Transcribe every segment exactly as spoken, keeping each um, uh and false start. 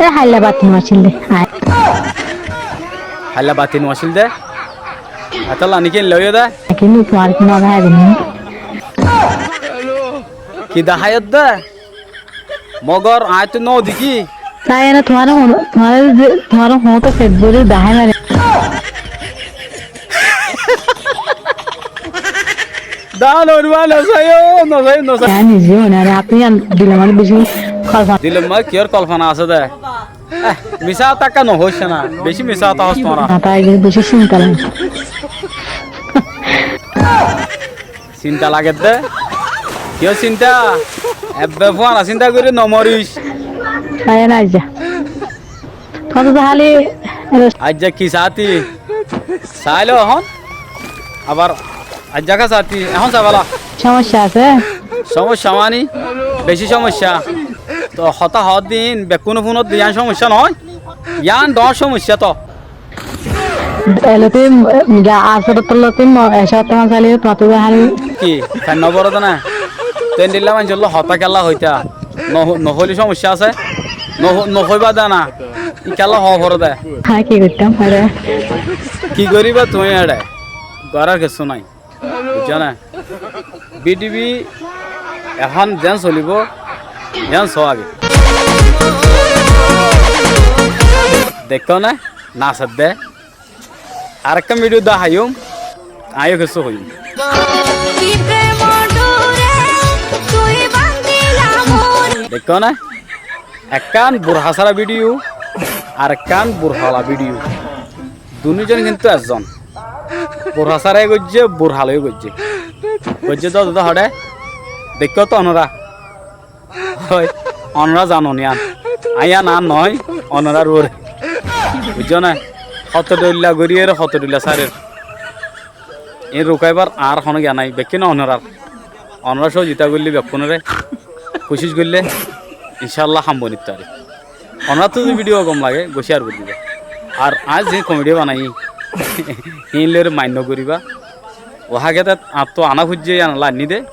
E háilla bati no accíl de. Ai. Háilla bati no accíl de? Etólla nikin loiyó de? Kintu tuáñr ki no dahái de ni? Ki daháiyot de? Mogor aññí to no dekí. Sai ene tuáñre hono, tuáñre ze, tuáñre hono to fet bori dahái mare. Dán orba no saiyó, no saiyó, no saiyó. Aññí nize mone hoó, apni yián dilor maze beci kolfona. Dilor maze kiyór kolfona asé de? Eh, misá hotá ekká no hoiccó na, beci misá hotá hoós tuáñra. Mata aigé beci sinta lage. Sinta lage de? Kiyór sinta? Ebbe fuana sinta gorí no moris. Sai ene aijja. Tuáñra to háli aijja ki saáti? Sailó ehón. Abar aijja ki saáti? Ehón sai fela. Somosya asé. Somosya mani? Beci somosya. To hotá hoódde bekkúne fúnodde yián somosya noó. Yián dhoóñr somosya to. Elotí, ga asor tollotí mo, ecá ottóman sailé tuáñttú de háli. Ki? Fen no bore de na? Te endilla maincólla hotá kiyólla hoitá? No, no hoilé somosya asé? No, no hoibá de na? Kiyólla hoó fore de? Há, ki goittám, hore? Ki goríba tuñí eçé? Gorár kessú nái. Buijjó né? Bidhibi ehón zeén solibó, yián soó age. Deikkó né? Nasedde. Arekkán bidhiyo daháiyum, aññí yó kessú hoiyum. Deikkó né? Ekkán burhasára bidhiyo, arekkán burhala bidhiyo. Duní zon kintu ezzon. Burhasára yó goijjé, burhala yó goijjé. Goijjé de, de hoçé, deikkó to onorá. Ói, onorá zano ni yián. Aññí yián añár noó, onorár uore. Buijjó né? Hoto dhoilla goríyeré, hoto dhoilla sárer. Iín rukáibar añár honó giya nái, bekkúne onorár. Onorá sóhojita goillé bekkúnoré, kucíc goillé, incálla ham bonit fari. Onoráttu zodi bidhiyo gom lage, gorí céar gorí diba. Ar aññí ze komedi banaiyí, híin loire main no goríba. Ó háketat añáttu aná foijjé yián lainí de,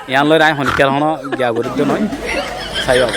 yián loire aññí honíkkar honó giya gorídde noó, saiba.